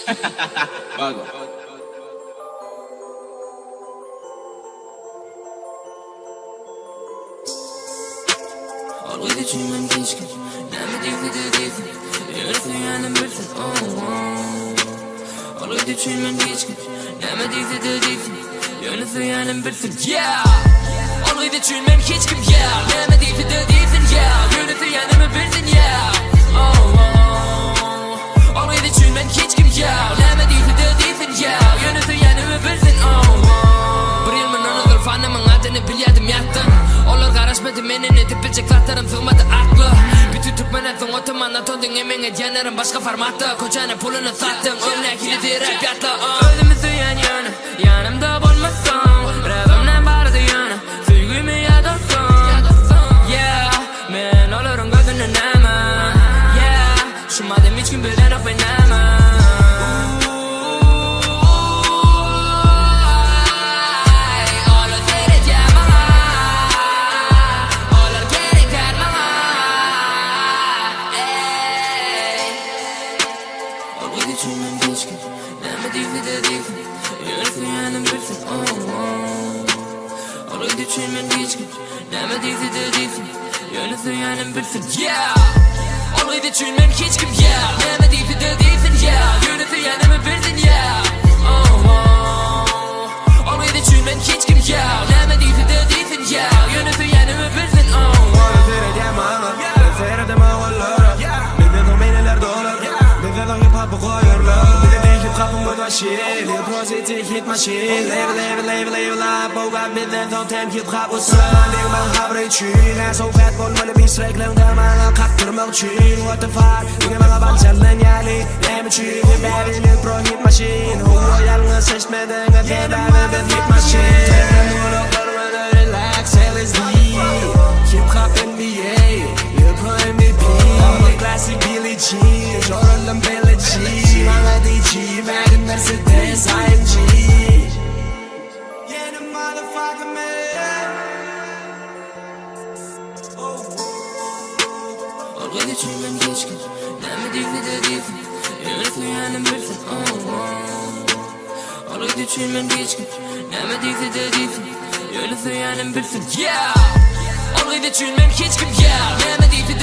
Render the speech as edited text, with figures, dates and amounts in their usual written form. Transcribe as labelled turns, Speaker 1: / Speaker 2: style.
Speaker 1: Bago.
Speaker 2: Ol gyz üçin men hiç kim Näme diýse-de diýsin Ýöne söýýänim bilsin oh, oh. Ol gyz üçin men hiç kim Näme diýse-de diýsin Ýöne söýýänim bilsin yeah Ol gyz üçin men hiç kim yeah Näme diýse-de diýsin yeah Ýöne söýýänimi bilsin yeah oh, oh. Ol gyz üçin men hiç kim yeah Näme diýse-de diýsin yeah Ýöne söýýänimi bilsin oh, oh. Bir ýyl mundan ozal fanymyň adyny bilýärdim ýatdan Olar garaşmady menden edip biljek zatlarym sygmady akla Bütün türkmen soň otaman aton diňe meň edýänlerim başga formatda Köçäni puluny satdyň öň nähili rap ýatla uh. Özümi söýen ýöne ýanymda bolmasaň Rapimden bardy ýöne söýgimi ýadarsaň Yeah men olaryň gözünde näme Yeah şu madem hiç kim bilenok men näme Ay, olar seredýär maňa Olar gerek däl maňa Ey. Ol gyz üçin men hiç kim Näme diýse-de diýsin Ýöne söýýänim bilsin oh, oh. Ol gyz üçin men hiç kim Näme diýse-de diýsin Ýöne söýýänim bilsin yeah Ol gyz üçin men hiç kim yeah Näme diýse-de diýsin yeah Ýöne söýýänimi bilsin yeah oh, oh. Ol gyz üçin men hiç kim yeah Näme diýse-de diýsin yeah Ýöne söýýänimi bilsin oh, oh.
Speaker 3: Olar seredýär maňa, men seredemok olara Bizden soň beýleler dolar, bizden soň hip hopy goýarlar Bize deý hip hopyň gözbaşy, Lil Pro City hit machine Level level level level up, bogap bizden soň tem hip hop ussa Degme habar üçin, hä sowhat bolmaly bir şrekleňde maňa kakdyrmak üçin What the fuck, diňe maňa bal çalnan ýaly Näme üçin, sebäbi Lil Pro hit machine Howa ýalňyş eşitmediňiz, sebäbi biz hit machine Tölen gulaklarymyza relax, LSD Hip hop NBA, Lil Pro MVP Classic Billie Jean, Jordan Belichick Maňa DG, Wagon Mercedes AMG Yeah, the motherfucker man
Speaker 2: Ol gyz üçin men hiç kim Näme diýse-de diýsin Ýöne söýýänim bilsin oh, oh. Ol gyz üçin men hiç kim Näme diýse-de diýsin Ýöne söýýänim bilsin yeah Ol gyz üçin men hiç kim yeah Näme diýse-de.